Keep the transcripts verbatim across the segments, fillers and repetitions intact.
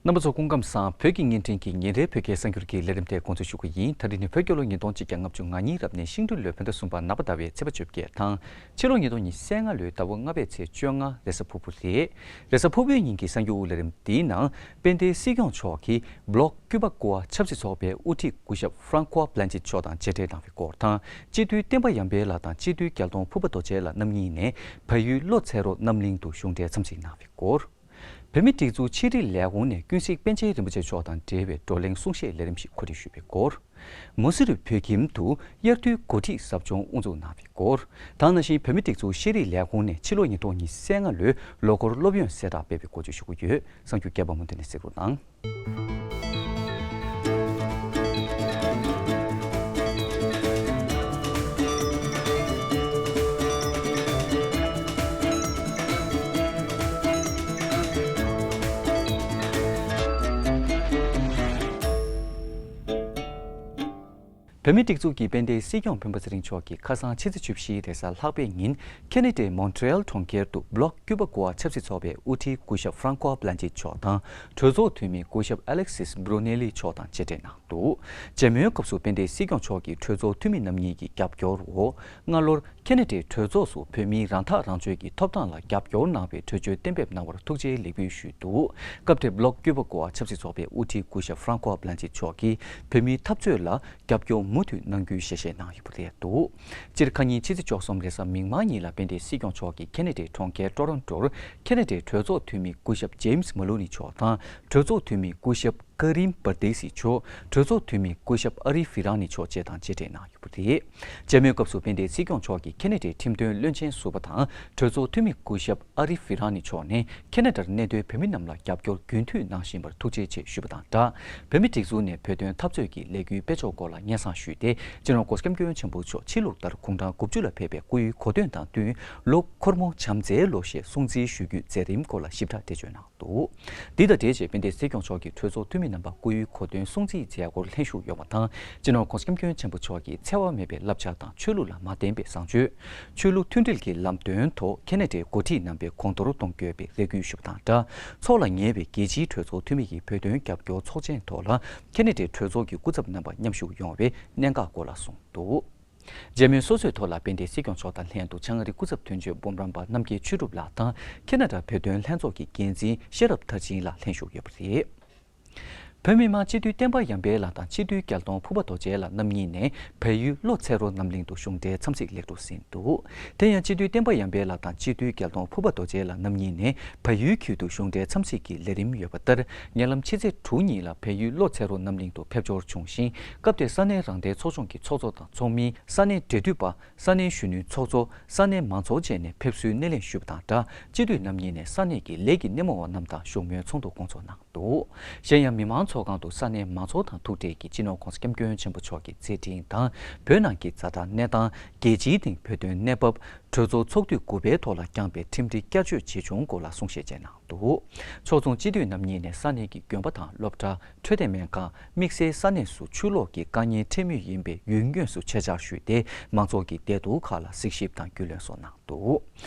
རྣམ་པ་ཚོ་སྐུ་ཁམས་བཟང་། བོད་ཀྱི་བརྙན་འཕྲིན་གྱི་ཉིན་རེའི་བོད་སྐད་གསར་འགྱུར་གྱི་ལས་རིམ་དེ་འགོ་འཛུགས་ཞུ་གི་ཡིན། ད་རིང་ནི་བོད་རྒྱལ་ལོ་ཉིས་སྟོང་གཅིག་བརྒྱ་ལྔ་བཅུ་ང་གཉིས་རབ་གནས་ཤིང་སྦྲུལ་ལོའི་བོད་ཟླ་གསུམ་པ་ནག་པ་ཟླ་བའི་ཚེས་པ་བཅོ་བརྒྱད་དང་། ཕྱི་ལོ་ཉིས་སྟོང་ཉི་ཤུ་རྩ་ལྔ་ལོའི་ཟླ་བ་ལྔ་པའི་ཚེས་བཅོ་ལྔ་རེས་གཟའ་ཕུར་བུ་རེད། རེས་གཟའ་ཕུར་བུའི་ཉིན་གྱི་གསར་འགྱུར་ལས་རིམ་འདིའི་ནང་། དཔལ་ལྡན་སྲིད་སྐྱོང་མཆོག་གིས་བྷི་ལོག་ཀྱུ་པ་ཀུ་ཝ་ཆབ་སྲིད་ཚོགས་པའི་དབུ་ཁྲིད་སྐུ་ཞབས་ཧྥ་རན་ཀོ་བྷི་ལན་ཅེ་མཆོག་དང་མཇལ་འཕྲད་གནང་བའི་སྐོར་དང་། སྤྱི་འཐུས་བསྟན་པ་ཡར་འཕེལ་ལགས་དང་སྤྱི་འཐུས་རྒྱལ་གདོང་ཕུར་པ་རྡོ་རྗེ་ལགས་རྣམ་གཉིས་ནས་བལ་ཡུལ་ལྷོ་ཚེ་རོགས་རྣམ་གླིང་དུ་གཞུང་འབྲེལ་འཚམས་གཟིགས་གནང་བའི་སྐོར། བོད་མིའི་སྒྲིག་འཛུགས་ཕྱི་དྲིལ་ལས་ཁུངས་ནས་ཀུན་གཟིགས་པཎ་ཆེན་རིན་པོ་ཆེ་མཆོག་དང་འབྲེལ་བའི་བགྲོ་གླེང་གསུང་བཤད་ལས་རིམ་ཞིག་གོ་སྒྲིག་ཞུས་པའི་སྐོར། མུ་སི་རི་བོད་ཁྱིམ་དུ་དབྱར་དུས་འགོ་ཁྲིད་ཟབ་སྦྱོང་དབུ་འཛུགས་གནང་བའི་སྐོར། དེ་ནང་བཞིན་བོད་མིའི་སྒྲིག་འཛུགས་ཤེས་རིག་ལས་ཁུངས་ནས་ཕྱི་ལོ་ཉིས་སྟོང་ཉི་ཤུ་རྩ་ལྔ་ལོའི་ལོ་འཁོར་སློབ་ཡོན་གསལ་བསྒྲགས་སྤེལ་བའི་སྐོར་བཅས་ཞུ་གི་ཡོད། གསར་འགྱུར་རྒྱས་པ་མུ་མཐུད་ནས་གཟིགས་རོགས་གནང་། བོད་མིའི་སྒྲིག་འཛུགས་ཀྱི་དཔལ་ལྡན་སྲིད་སྐྱོང་སྤེན་པ་ཚེ་རིང་མཆོག་གིས་ཁ་སང་ཕྱི་ཚེས་བཅུ་བཞི་རེས་གཟའ་ལྷག་པའི་ཉིན་ཁེ་ན་ཌའི་མོན་ཊི་རེལ་གྲོང་ཁྱེར་དུ་བྷི་ལོག་ཀྱུ་པ་ཀུ་ཝ་ཆབ་སྲིད་ཚོགས་པའི་དབུ་ཁྲིད་སྐུ་ཞབས་ཧྥ་རན་ཀོ་བྷི་ལན་ཅེ་མཆོག་དང་གྲོས་ཚོགས་འཐུས་མི་སྐུ་ཞབས་ཨ་ལེག་སིས་བྷི་རུ་ནེ་ལི་མཆོག་དང་མཇལ་འཕྲད་གནང་འདུག་མཇལ་མོལ་སྐབས་སུ་དཔལ་ལྡན་སྲིད་སྐྱོང་མཆོག་གིས་གྲོས་ཚོགས་འཐུས་མི་རྣམ་གཉིས་ཀྱི་རྒྱབ་སྐྱོར་འོག་སྔ་ལོར་ཁེ་ན་ཌའི་གྲོས་ཚོགས་སུ་བོད་མིའི་རང་ཐག་རང་གཅོད་ཀྱི་ཐོབ་ཐང་ལ་རྒྱབ་སྐྱོར་གནང་བའི་གྲོས་ཆོད་གཏན་འབེབས་གནང་བར་ཐུགས་རྗེའི་ལེགས་འབུལ་ཞུས་འདུག་སྐབས་དེར་བྷི་ལོག་ཀྱུ་པ་ཀུ་ཝ་ཆབ་སྲིད་ཚོགས་པའི་དབུ་ཁྲིད་སྐུ་ཞབས་ཧྥ་རན་ཀོ་བྷི་ལན་ཅེ་མཆོག་གིས་བོད་མིའི་འཐབ་རྩོད་ལ་རྒྱབ་སྐྱོར་མུ་མཐུད་གནང་རྒྱུའི་ཞལ་བཞེས་གནང་ཡོད་པ་རེད་འདུག་སྤྱིར་ཁ་ཉིན་ཕྱི་ཚེས་བཅུ་གསུམ་རེས་གཟའ་མིག་དམར་ཉིན་ལ་དཔལ་ལྡན་སྲིད་སྐྱོང་མཆོག་གིས་ཁེ་ན་ཌའི་གྲོང་ཁྱེར་ཊོ་རོན་ཊོར་ཁེ་ན་ཌའི་གྲོས་ཚོགས་འཐུས་མི་སྐུ་ཞབས་ཇེམ་སི་མ་ལོ་ནི་མཆོག་དང་གྲོས་ཚོགས་འཐུས་མི་སྐུ་ཞབས་ཀ་རིམ་པར་དེ་སི་མཆོག་གྲོས་ཚོགས་འཐུས་མི་སྐུ་ཞབས་ཨ་རི་ཧྥི་རང་ནི་མཆོག་བཅས་དང་མཇལ་འཕྲད་གནང་ཡོད་པ་རེད། མཇལ་མོལ་སྐབས་སུ་དཔལ་ལྡན་སྲིད་སྐྱོང་མཆོག་གིས་ཁེ་ན་ཌའི་ཁྲིམས་དོན་བློན་ཆེན་ཟུར་པ་དང་གྲོས་ཚོགས་འཐུས་མི་སྐུ་ཞབས་ཨ་རི་ཧྥི་རང་ནི་མཆོག་ནས་ཁེ་ན་ཌར་གནས་སྡོད་བོད་མི་རྣམས་ལ་རྒྱབ་སྐྱོར་རྒྱུན་མཐུད་གནང་བཞིན་པར་ཐུགས་རྗེ་ཆེ་ཞུས་པ་དང་སྦྲགས། བོད་མིའི་སྒྲིག་འཛུགས་ནས་བོད་དོན་འཐབ་རྩོད་ཀྱི་ལས་འགུལ་སྤེལ་ཕྱོགས་སྐོར་ལ་སྙན་སེང་ཞུས་ཏེ། སྤྱི་ནོར་༧གོང་ས་༧སྐྱབས་མགོན་ཆེན་པོ་མཆོག་ཕྱི་ལུགས་ལྟར་དགུང་གྲངས་དགུ་བཅུ་ལ་ཕེབས་པའི་སྐུའི་གོ་སྟོན་དང་བསྟུན། ལོ་འཁོར་མོ་བྱམས་བརྩེའི་ལོ་ཞེས་སྲུང་བརྩི་ཞུ་རྒྱུའི་མཛད་རིམ་སྐོར་ལ་ཞིབ་ཕྲ་འགྲེལ་བརྗོད་གནང་འདུག་འདི་དང་འབྲེལ་བྱས་དཔལ་ལྡན་སྲིད་སྐྱོང་མཆོག་གིས་གྲོས་ཚོགས་འཐུས་མི་རྣམ་པ་སྐུའི་གོ་སྟོན་སྲུང་བརྩིའི་མཛད་སྒོར་ལྷན་ཞུགས་ཡོང་བ་དང་། སྤྱི་ནོར་༧གོང་ས་༧སྐྱབས་མགོན་ཆེན་པོ་མཆོག་གིས་འཚེ་བ་མེད་པའི་བསླབ་བྱ་དང་ཆོས་ལུགས་ལ་མ་བརྟེན་པའི་བཟང་སྤྱོད། ཆོས་ལུགས་མཐུན་སྒྲིལ་གྱི་ལམ་སྟོན་ཐོག་ཁེ་ན་ཌའི་འགོ་ཁྲིད་རྣམ་པའི་དགོངས་རྟོགས་གཏོང་དགོས་པའི་རེ་སྐུལ་ཞུས་པ་དང་སྦྲགས། ཚོགས་ལ་ཉེ་བའི་རྒྱལ་སྤྱིའི་གྲོས་ཚོགས་འཐུས་མི་ཡི་བོད་དོན་རྒྱབ་སྐྱོར་ཚོགས་ཆེན་ཐོག་ལ་ཁེ་ན་ཌའི་གྲོས་ཚོགས་ཀྱི་སྐུ་ཚབ་རྣམ་པ་མཉམ་ཞུགས་ཡོང་བའི་གནད་འགག་སྐོར་ལ་གསུངས་འདུག་མཇལ་མོལ་སོ་སོའི་ཐོག་ལ་དཔལ་ལྡན་སྲིད་སྐྱོང་མཆོག་དང་ལྷན་དུ་བྱང་ཨ་རིའི་སྐུ་ཚབ་དོན་གཅོད་འབུམ་རམས་པ་རྣམ་རྒྱལ་ཆོས་གྲུབ་ལགས་དང་ཁེ་ན་ཌ་བོད་དོན་ལྷན་ཚོགས་ཀྱི་འགན་འཛིན་ཤེས་རབ་མཐར་ཕྱིན་ལགས་ལྷན་ཞུགས་ཡོད་པ་རེད། བོད་མི་མང་སྤྱི་འཐུས་བསྟན་པ་ཡར་འཕེལ་ལགས་དང་སྤྱི་འཐུས་རྒྱལ་གདོང་ཕུར་པ་རྡོ་རྗེ་ལགས་རྣམ་གཉིས་ནས་བལ་ཡུལ་ལྷོ་ཚེ་རོགས་རྣམ་གླིང་དུ་གཞུང་འབྲེལ་འཚམས་གཟིགས་ལེགས་གྲུབ་ཟིན་འདུག་དེ་ཡང་སྤྱི་འཐུས་བསྟན་པ་ཡར་འཕེལ་ལགས་དང་སྤྱི་འཐུས་རྒྱལ་གདོང་ཕུར་པ་རྡོ་རྗེ་ལགས་རྣམ་གཉིས་ནས་བལ་ཡུལ་ཁུལ་དུ་གཞུང་འབྲེལ་འཚམས་གཟིགས་ཀྱི་ལས་རིམ་ཡོད་པ་ལྟར། ཉེ་ལམ་ཕྱི་ཚེས་དྲུག་ཉིན་ལ་བལ་ཡུལ་ལྷོ་ཚེ་རོགས་རྣམ་གླིང་དུ་ཕེབས་འབྱོར་བྱུང་ཞིང་། སྐབས་དེར་ས་གནས་རང་བདེན་ཚོགས་ཆུང་གི་ཚོགས་གཙོ་དང་ཚོགས་མི། ས་གནས་འབྲེལ་མཐུད་པ། ས་གནས་གཞོན་ནུའི་ཚོགས་གཙོ། ས་གནས་མང་ཚོགས་བཅས་ནས་ཕེབས་བསུའི་སྣེ་ལེན་ཞུས་པ་དང་སྦྲགས། སྤྱི་འཐུས་རྣམ་གཉིས་ནས་ས་གནས་ཀྱི་ལས་ཀྱི་སྣེ་མོ་བ་རྣམས་དང་བཞུགས་མོལ་ཚོགས་འདུ་སྐོང་ཚོགས་གནང་འདུག་གཞན་ཡང་མི་མང་ཚོགས་ཁང་དུ་ས་གནས་མང་ཚོགས་དང་ཐུག་འཕྲད་ཀྱིས་སྤྱི་ནོར་༧གོང་ས་༧སྐྱབས་མགོན་ཆེན་པོ་མཆོག་གི་མཛད་འཕྲིན་དང་། བོད་ནང་གི་ཛ་དྲག་གནས་སྟངས། རྒྱལ་སྤྱིའི་སྟེང་བོད་དོན་གནས་བབ། གྲོས་ཚོགས་ཚོགས་དུས་དགུ་པའི་ཐོག་ལ་བསྐྱངས་པའི་ཁྲིམས་སྒྲིག་བསྐྱར་བཅོས་ཇི་བྱུང་སྐོར་ལ་གསུང་བཤད་བཅས་གནང་འདུག་ཕྱོགས་མཚུངས་སྤྱི་འཐུས་རྣམ་གཉིས་ནས་ས་གནས་ཀྱི་དགོན་པ་དང་སློབ་གྲྭ། འཕྲོད་བསྟེན་སྨན་ཁང་། དམིགས་བསལ་ས་གནས་སུ་ཆུ་ལོག་གི་དཀའ་ཉེན་འཕྲད་མུས་ཡིན་པའི་ཡུལ་དངོས་སུ་ཆེད་བཅར་ཞུས་ཏེ། མང་ཚོགས་ཀྱི་བདེ་སྡུག་ཁག་ལ་གཟིགས་ཞིབ་དང་རྒྱུས་ལོན་སོགས་གནང་འདུག་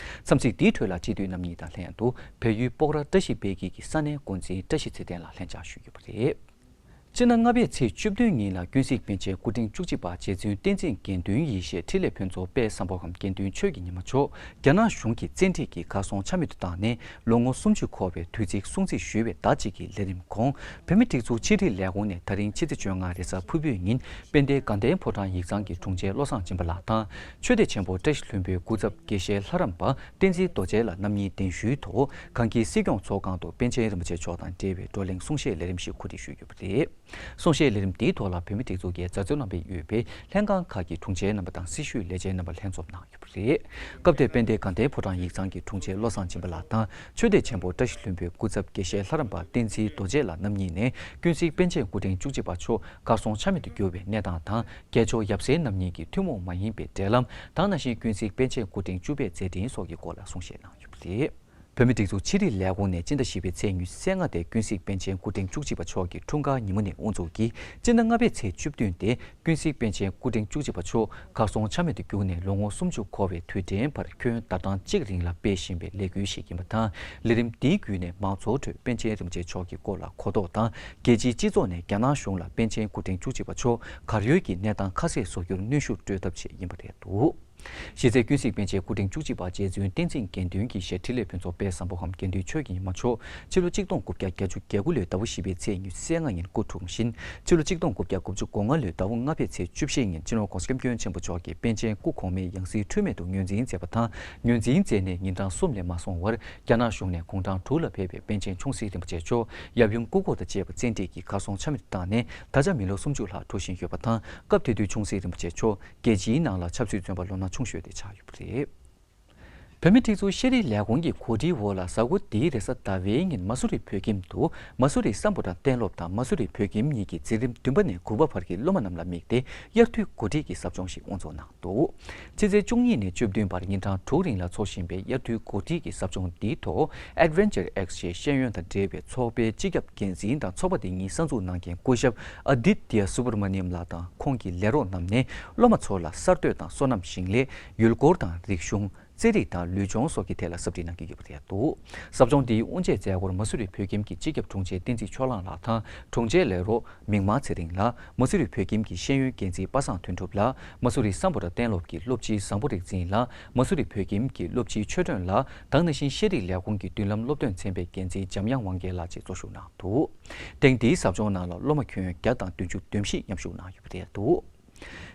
འཚམས་གཟིགས་འདིའི་ཁྲོད་ལ་སྤྱི་འཐུས་རྣམ་གཉིས་དང་ལྷན་དུ་བལ་ཡུལ་སྤོག་ར་བཀྲ་ཤིས་སྤེལ་རྒྱས་ཀྱི་ས་གནས་འགོ་འཛིན་བཀྲ་ཤིས་ཚེ་བརྟན་ལགས་ལྷན་བཅར་ཞུས་ཡོད་པ་རེད། སྤྱི་ཟླ་ལྔ་པའི་ཚེས་བཅུ་བདུན་ཉིན་ལ་ཀུན་གཟིགས་པཎ་ཆེན་སྐུ་ཕྲེང་བཅུ་གཅིག་པ་རྗེ་བཙུན་བསྟན་འཛིན་དགེ་འདུན་ཡེ་ཤེས་འཕྲིན་ལས་ཕུན་ཚོགས་དཔལ་བཟང་པོ་ཁམས་དགེ་འདུན་ཆོས་ཀྱི་ཉི་མ་མཆོག་རྒྱ་ནག་གཞུང་གི་བཙན་ཁྲིད་ཀྱིས་གར་སོང་ཆ་མེད་དུ་བཏང་ནས་ལོ་ངོ་སུམ་ཅུ་འཁོར་བའི་དུས་ཚིགས་སྲུང་བརྩི་ཞུས་པའི་ཟླ་གཅིག་གི་ལས་རིམ་གོང་། བོད་མིའི་སྒྲིག་འཛུགས་ཕྱི་དྲིལ་ལས་ཁུངས་ནས་ད་རིང་ཕྱི་ཚེས་བཅོ་ལྔ་རེས་གཟའ་ཕུར་བུའི་ཉིན་དཔལ་ལྡན་དགའ་ལྡན་ཕོ་བྲང་ཡིག་ཚང་གི་དྲུང་ཆེ་བློ་བཟང་སྦྱིན་པ་ལགས་དང་། ཆོས་སྡེ་ཆེན་པོ་བཀྲ་ཤིས་ལྷུན་པོའི་སྐུ་ཚབ་དགེ་བཤེས་ལྷ་རམས་པ་བསྟན་འཛིན་རྡོ་རྗེ་ལགས་རྣམ་གཉིས་གདན་ཞུའི་ཐོག་གངས་སྐྱིད་སྲིད་སྐྱོང་ཚོགས་ཁང་དུ་པཎ་ཆེན་རིན་པོ་ཆེ་མཆོག་དང་འབྲེལ་བའི་བགྲོ་གླེང་གསུང་བཤད་ལས་རིམ་ཞིག་གོ་སྒྲིག་ཞུས་ཡོད་པ་རེད། གསུང་བཤད་ལས་རིམ་འདིའི་ཐོག་ལ་བོད་མིའི་སྒྲིག་འཛུགས་ཀྱི་མཛད་གཙོ་རྣམ་པས་ཡོད་པའི་ལྷན་ཁང་ཁག་གི་དྲུང་ཆེ་རྣམ་པ་དང་སྲི་ཞུའི་ལས་བྱེད་རྣམ་པ་ལྷན་འཛོམས་གནང་ཡོད་པ་རེད། སྐབས་དེར་དཔལ་ལྡན་དགའ་ལྡན་ཕོ་བྲང་ཡིག་ཚང་གི་དྲུང་ཆེ་བློ་བཟང་སྦྱིན་པ་ལགས་དང་ཆོས་སྡེ་ཆེན་པོ་བཀྲ་ཤིས་ལྷུན་པོའི་སྐུ་ཚབ་དགེ་བཤེས་ལྷ་རམས་པ་བསྟན་འཛིན་རྡོ་རྗེ་ལགས་རྣམ་གཉིས་ནས་ཀུན་གཟིགས་པཎ་ཆེན་སྐུ་ཕྲེང་བཅུ་གཅིག་པ་མཆོག་གར་སོང་ཆ་མེད་དུ་གྱུར་བའི་གནས་སྟངས་དང་། རྒྱལ་མཆོག་ཡབ་སྲས་རྣམ་གཉིས་ཀྱི་ཐུན་མོང་མ་ཡིན་པའི་འབྲེལ་ལམ་དང་། ནང་བཞིན་ཀུན་གཟིགས་པཎ་ཆེན་སྐུ་ཕྲེང་བཅུ་པའི་མཛད་འཕྲིན་སོགས་ཀྱི་སྐོར་ལ་གསུང་བཤད་གནང་ཡོད་པ་རེད། བོད་མིའི་སྒྲིག་འཛུགས་ཕྱི་དྲིལ་ལས་ཁུངས་ནས་སྤྱི་ཟླ་བཞི་པའི་ཚེས་ཉི་ཤུ་རྩ་ལྔ་སྟེ་ཀུན་གཟིགས་པཎ་ཆེན་སྐུ་ཕྲེང་བཅུ་གཅིག་པ་མཆོག་གི་འཁྲུངས་སྐར་ཉིན་མོ་ནས་དབུ་འཛུགས་ཀྱིས་སྤྱི་ཟླ་ལྔ་པའི་ཚེས་བཅུ་བདུན་སྟེ་ཀུན་གཟིགས་པཎ་ཆེན་སྐུ་ཕྲེང་བཅུ་གཅིག་པ་མཆོག་གར་སོང་ཆ་མེད་དུ་གྱུར་ནས་ལོ་ངོ་སུམ་ཅུ་འཁོར་བའི་དུས་དྲན་བར་ཁྱོན་ཟླ་གྲངས་གཅིག་རིང་ལ་སྤེལ་བཞིན་པའི་ལས་འགུལ་ཞིག་ཡིན་པ་དང་། ལས་རིམ་འདིའི་བརྒྱུད་ནས་མང་ཚོགས་ཁྲོད་པཎ་ཆེན་རིན་པོ་ཆེ་མཆོག་གི་སྐོར་ལ་གོ་རྟོགས་དང་། རྒྱལ་སྤྱིའི་སྤྱི་ཚོགས་ནས་རྒྱ་ནག་གཞུང་ལ་པཎ་ཆེན་སྐུ་ཕྲེང་བཅུ་གཅིག་པ་མཆོག་གར་ཡོད་ཀྱི་གནས་སྟངས་ཁ་གསལ་བཟོ་རྒྱུར་གནོན་ཤུགས་སྤྲོད་ཐབས་ཆེད་ཡིན་པ་རེད་འདུག་གཞི་རྩའི་ཀུན་གཟིགས་པཎ་ཆེན་སྐུ་ཕྲེང་བཅུ་གཅིག་པ་རྗེ་བཙུན་བསྟན་འཛིན་དགེ་འདུན་གྱི་ཞལ་འཕྲིན་ལས་ཕུན་ཚོགས་དཔལ་བཟང་པོའམ་དགེ་འདུན་ཆོས་ཀྱི་ཉི་མ་མཆོག་ཕྱི་ལོ་གཅིག་སྟོང་དགུ་བརྒྱ་བརྒྱད་ཅུ་གྱ་དགུ་ལོའི་ཟླ་བ་བཞི་པའི་ཚེས་ཉི་ཤུ་རྩ་ལྔ་ཉིན་སྐུ་འཁྲུངས་ཤིང་། ཕྱི་ལོ་གཅིག་སྟོང་དགུ་བརྒྱ་དགུ་བཅུ་གོ་ལྔ་ལོའི་ཟླ་བ་ལྔ་པའི་ཚེས་བཅུ་བཞི་ཉིན་སྤྱི་ནོར་༸གོང་ས་༸སྐྱབས་མགོན་ཆེན་པོ་མཆོག་གིས་པཎ་ཆེན་སྐུ་གོང་མའི་ཡང་སྲིད་འཁྲུལ་མེད་དུ་ངོས་འཛིན་མཛད་པ་དང་། ངོས་འཛིན་མཛད་ནས་ཉིན་གྲངས་གསུམ་ལས་མ་སོང་བར་རྒྱ་ནག་གཞུང་ནས་དགུང་གྲངས་དྲུག་ལ་ཕེབས་པའི་པཎ་ཆེན་ཆུང་སྲིད་རིན་པོ་ཆེ་མཆོག་ཡབ་ཡུམ་སྐུ་འཁོར་དང་བཅས་པ་བཙན་ཁྲིད་ཀྱིས་གར་སོང་ཆ་མེད་དུ་བཏང་ནས་ད་ཆ་མི་ལོ་སུམ་ཅུ་ལྷག་འགྲོ་བཞིན་ཡོད་པ་དང་། སྐབས་དེ་དུས་ཆུང་སྲིད་རིན་པོ་ཆེ་མཆོག་རྒྱལ་སྤྱིའི་ནང་ལ་ཆབ་སྲིད་བཙོན་པ་ལོ་ན་ཆུང་ཤོས་དེ་ཆགས་ཡོད་པ་རེད། བོད་མིའི་སྒྲིག་འཛུགས་ཤེས་རིག་ལས་ཁུངས་ཀྱི་གོ་སྒྲིག་འོག་ལ་གཟའ་འཁོར་འདིའི་རེས་གཟའ་ཟླ་བའི་ཉིན་མ་སུ་རི་བོད་ཁྱིམ་དུ་མ་སུ་རི་སམ་བྷོ་ཊ་གཏན་སློབ་དང་མ་སུ་རི་བོད་ཁྱིམ་གཉིས་ཀྱི་འཛིན་རིམ་བདུན་པ་ནས་དགུ་པ་བར་གྱི་སློབ་མ་རྣམས་ལ་དམིགས་ཏེ་དབྱར་དུས་གོ་སྒྲིག་གི་ཟབ་སྦྱོང་ཞིག་དབུ་འཛུགས་གནང་འདུག་ཕྱི་ཚེས་བཅུ་གཉིས་ནས་བཅུ་བདུན་བར་ཉིན་གྲངས་དྲུག་རིང་ལ་འཚོགས་བཞིན་པའི་དབྱར་དུས་གོ་སྒྲིག་གི་ཟབ་སྦྱོང་འདིའི་ཐོག Adventure X ཞེས་ཤེས་ཡོན་དང་འབྲེལ་བའི་ཚོགས་པའི་སྤྱི་ཁྱབ་འགན་འཛིན་དང་ཚོགས་པ་དེ་ཉིད་གསར་འཛུགས་གནང་མཁན་སྐུ་ཞབས་ཨ་དིད་ཏྱ་སུ་བྷར་མ་ནིམ་ལགས་དང་ཁོང་གི་ལས་རོགས་རྣམས་ནས་སློབ་མ་ཚོ་ལ་གསར་གཏོད་དང་སོ་ནམ་ཞིང་ལས། ཡུལ་སྐོར་དང་རིག་གཞུང་། རྩེད་རིགས་དང་ལུས་སྦྱོང་སོགས་ཀྱི་ཐད་ལ་ཟབ་ཁྲིད་གནང་གི་ཡོད་པ་རེད་འདུག་ཟབ་སྦྱོང་འདིའི་དབུ་འབྱེད་མཛད་སྒོར་མ་སུ་རི་བོད་ཁྱིམ་གྱི་སྤྱི་ཁྱབ་དྲུང་ཆེ་བསྟན་འཛིན་ཕྱོགས་གླང་ལགས་དང་དྲུང་ཆེ་ལས་རོགས་མིག་དམར་ཚེ་རིང་ལགས། མ་སུ་རི་བོད་ཁྱིམ་གྱི་ཤེས་ཡོན་འགན་འཛིན་པ་སངས་དོན་གྲུབ་ལགས། མ་སུ་རི་སམ་བྷོ་ཊ་གཏན་སློབ་ཀྱི་སློབ་སྤྱི་བཟང་པོ་རིག་འཛིན་ལགས། མ་སུ་རི་བོད་ཁྱིམ་གྱི་སློབ་སྤྱི་ཆོས་སྒྲོན་ལགས་དང་། ནང་བཞིན་ཤེས་རིག་ལས་ཁུངས་ཀྱི་མདུན་ལམ་སློབ་སྟོན་ཚན་པའི་འགན་འཛིན་འཇམ་དབྱངས་དབང་རྒྱལ་ལགས་བཅས་གཙོ་བཞུགས་གནང་འདུག་ཐེངས་འདིའི་ཟབ་སྦྱོང་ནང་ལ་སློབ་མ་ཁྱོན་བརྒྱ་དང་བདུན་ཅུ་དོན་བཞི་མཉམ་ཞུགས་གནང་ཡོད་པ་རེད་འདུག་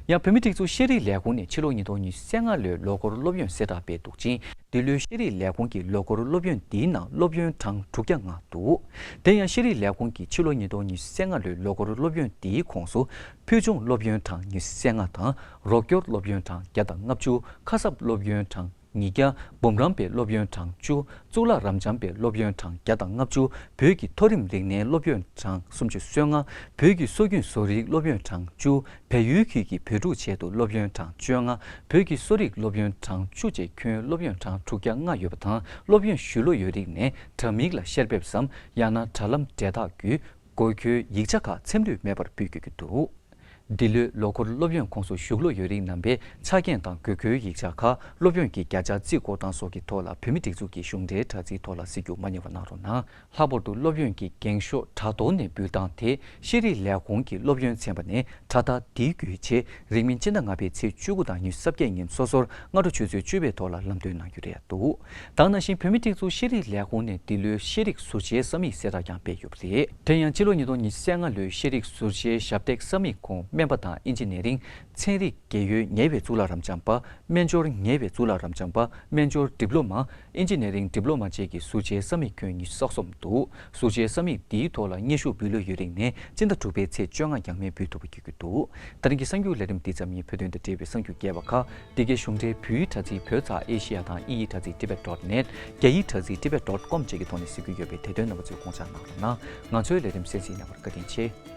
ཡང་བོད་མིའི་སྒྲིག་འཛུགས་ཤེས་རིག་ལས་ཁུངས་ནས་ཕྱི་ལོ་ཉིས་སྟོང་ཉི་ཤུ་རྩ་ལྔ་ལོའི་ལོ་འཁོར་སློབ་ཡོན་གསལ་བསྒྲགས་སྤེལ་འདུག་ཅིང་། འདི་ལོའི་ཤེས་རིག་ལས་ཁུངས་ཀྱི་ལོ་འཁོར་སློབ་ཡོན་འདིའི་ནང་སློབ་ཡོན་གྲངས་དྲུག་བརྒྱ་ལྔ་འདུག་དེ་ཡང་ཤེས་རིག་ལས་ཁུངས་ཀྱིས་ཕྱི་ལོ་ཉིས་སྟོང་ཉི་ཤུ་རྩ་ལྔ་ལོའི་ལོ་འཁོར་སློབ་ཡོན་འདིའི་ཁོངས་སུ་ཕུལ་བྱུང་སློབ་ཡོན་གྲངས་ཉི་ཤུ་རྩ་ལྔ་དང་། རོགས་སྐྱོར་སློབ་ཡོན་གྲངས་བརྒྱ་དང་ལྔ་བཅུ། ཁ་གསབ་སློབ་ཡོན་གྲངས་ཉིས་བརྒྱ། འབུམ་རམས་པའི་སློབ་ཡོན་གྲངས་བཅུ། གཙུག་ལག་རབ་འབྱམས་པའི་སློབ་ཡོན་གྲངས་བརྒྱ་དང་ལྔ་བཅུ། བོད་ཀྱི་མཐོ་རིམ་རིག་གནས་སློབ་ཡོན་གྲངས་སུམ་ཅུ་སོ་ལྔ། བོད་ཀྱི་སྲོལ་རྒྱུན་བཟོ་རིག་སློབ་ཡོན་གྲངས་བཅུ། བལ་ཡུལ་ཁུལ་གྱི་བོད་ཕྲུག་ཆེད་དུ་སློབ་ཡོན་གྲངས་བཅོ་ལྔ། བོད་ཀྱི་གསོ་རིག་སློབ་ཡོན་གྲངས་བཅུ་བཅས་ཁྱོན་སློབ་ཡོན་གྲངས་དྲུག་བརྒྱ་ལྔ་ཡོད་པ་དང་། སློབ་ཡོན་ཞུ་ལོ་ཡོད་རིགས་ནས་དྲ་མིག་ལ་བཤེར་འབེབས་སམ། ཡང་ན་དྲ་ལམ་འབྲེལ་ཐག་བརྒྱུད། དགོས་མཁོའི་ཡིག་ཆ་ཁག་ཚེམ་དྲུད་མེད་པར་འབུལ་དགོས་ཀྱི་འདུག་འདི་ལོའི་ལོ་འཁོར་སློབ་ཡོན་ཁོངས་སུ་ཞུགས་ལོ་ཡོད་རིགས་རྣམ་པས་ཆ་རྐྱེན་དང་དགོས་མཁོའི་ཡིག་ཆ་ཁག་སློབ་ཡོན་གྱི་བརྒྱ་ཆ་རྩིས་འཁོར་སྟངས་སོགས་ཀྱི་ཐོག་ལ་བོད་མིའི་སྒྲིག་འཛུགས་ཀྱི་གཞུང་འབྲེལ་དྲ་ཚིགས་ཐོག་ལ་གཟིགས་རྒྱུ་མ་བསྙེལ་བ་གནང་རོགས་གནང་། ལྷག་པར་དུ་སློབ་ཡོན་གྱི་འགེངས་ཤོག་དྲ་ཐོག་ནས་འབུལ་སྟངས་དེ་ཤེས་རིག་ལས་ཁུངས་ཀྱི་སློབ་ཡོན་ཚན་པ་ནས་དྲ་ཐག་འདི་བརྒྱུད་ཆེད་རིང་མིན་སྤྱི་ཟླ་ལྔ་པའི་ཚེས་བཅུ་དགུ་དང་ཉི་ཤུ་རྩ་བརྒྱད་ཉིན་སོ་སོར་སྔ་དྲོ་ཆུ་ཚོད་བཅུ་པའི་ཐོག་ལ་ལམ་སྟོན་གནང་རྒྱུ་རེད་འདུག་དེ་ནང་བཞིན་བོད་མིའི་སྒྲིག་འཛུགས་ཤེས་རིག་ལས་ཁུངས་ནས་འདི་ལོའི་ཤེས་རིག་ཟུར་བཅད་ས་མིག་གསལ་བསྒྲགས་ཀྱང་སྤེལ་ཡོད་པ་རེད། དེ་ཡང་ཕྱི་ལོ་ཉིས་སྟོང་ཉི་ཤུ་རྩ་ལྔ་ལོའི་ཤེས་རིག་ཟུར་བཅད་ཞབས་སྟེགས་ས་མིག་ཁོངས་སྨན་པ་དང་ཨིན་ཇི་ནི་རིང་། ཚན་རིག་རྒས་ཡོལ་ཉེ་བའི་གཙུག་ལག་རབ་འབྱམས་པ། སྨན་སྦྱོར་ཉེ་བའི་གཙུག་ལག་རབ་འབྱམས་པ། སྨན་སྦྱོར་ཌི་པི་ལོ་མ། ཨིན་ཇི་ནི་རིང་ཌི་པི་ལོ་མ་བཅས་ཀྱི་ཟུར་བཅད་ས་མིག་ཁྱོན་ཉི་ཤུ་རྩ་གསུམ་འདུག་ཟུར་བཅད་ས་མིག་འདིའི་ཐོག་ལ་སྙན་ཞུ་འབུལ་ལོ་ཡོད་རིགས་ནས་སྤྱི་ཟླ་དྲུག་པའི་ཚེས་བཅོ་ལྔ་ཡང་མིན་འབུལ་ཐུབ་པ་བརྒྱུད་རྒྱུ་འདུག་ད་རིང་གི་གསར་འགྱུར་ལས་རིམ་འདི་ཙམ་ཡིན། བོད་དོན་དང་འབྲེལ་བའི་གསར་འགྱུར་རྒྱས་པ་ཁག་འདི་གའི་གཞུང་འབྲེལ་བོད་ཡིག་དྲ་ཚིགས་བོད་ཙ་ཨེ་ཤི་ཡ་དང་དབྱིན་ཡིག་དྲ་ཚིགས་ཏི་བེད་ཌོཊ་ནེཊ། རྒྱ་ཡིག་དྲ་ཚིགས་ཏི་བེད་ཌོཊ་ཀོམ་བཅས་ཀྱི་ཐོག་ནས་གཟིགས་རྒྱུ་ཡོད་པས་དེ་དོན་རྣམ་པ་ཚོས་དགོངས་འཇགས་གནང་རོགས་གནང་། ང་ཚོའི་ལས་རིམ་གསན་གཟིགས་གནང་བར་བཀའ་དྲིན་ཆེ།